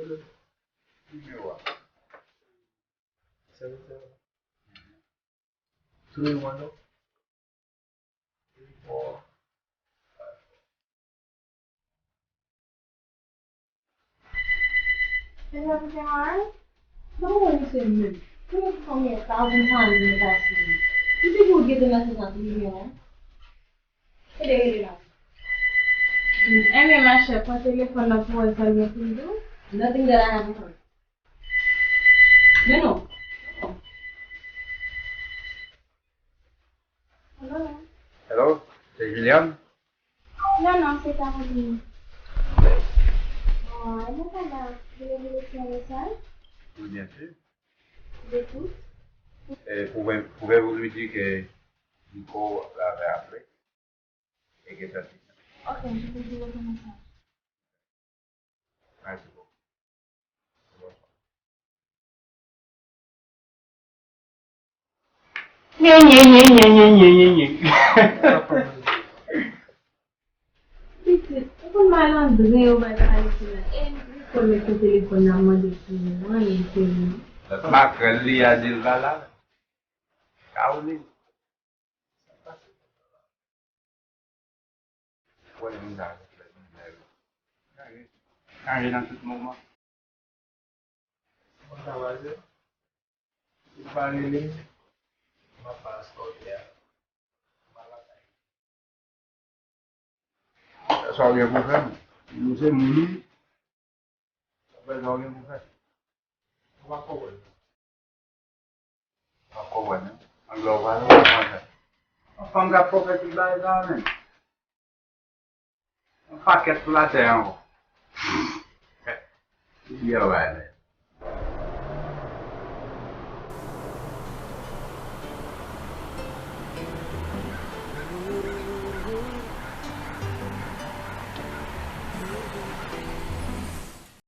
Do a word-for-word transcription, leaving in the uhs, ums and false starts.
Nimewo a. Seven seven. Three one oh. Three four. Hello, Mister Warren? Kòman w wè misye menm? Konnen ki konbyen thousand pounds li pase? Misye pou w gentan nan sezon plizyè an. Ede rele la. Enben, machè, pran telefòn nan pou w wè sa l gen pou l di w. Nothing that I haven't heard. Men non. Hello? Hello, se Julian? Non, non, se Caroline. Bon, e mwen pa la. Vous voulez me laisser un message? Oui, bien sûr. J'écoute. Et pouvez, pouvez-vous lui dire que Nico l'avait appelé? E ke sa te. Ok, je peux dire au commissaire. Mèsi bokou. Nye, nye, nye. Pitit, ou konn malandren yo bay pale sou la. E li konn met sou telefòn nan mande pou mwen, li te. Makrèl li a di l pa la. Caroline. Wè moun sa yo, lè moun sa yo. Chanje, chanje nan tout moman. Mwen travay, ou pa rele m, m ap pa asfòlte a. M pa lakay. Sa w gen pou fè m? Nou se moun, wi. Sa w gen pou fè? Ou pa konprann. Ou pa konprann, non? Anglè ou pale, ou pa konprann. Yon fanm k ap pwofetik bagay sa, menm. Yon pakèt sou latè ankò. Yo, bagay la.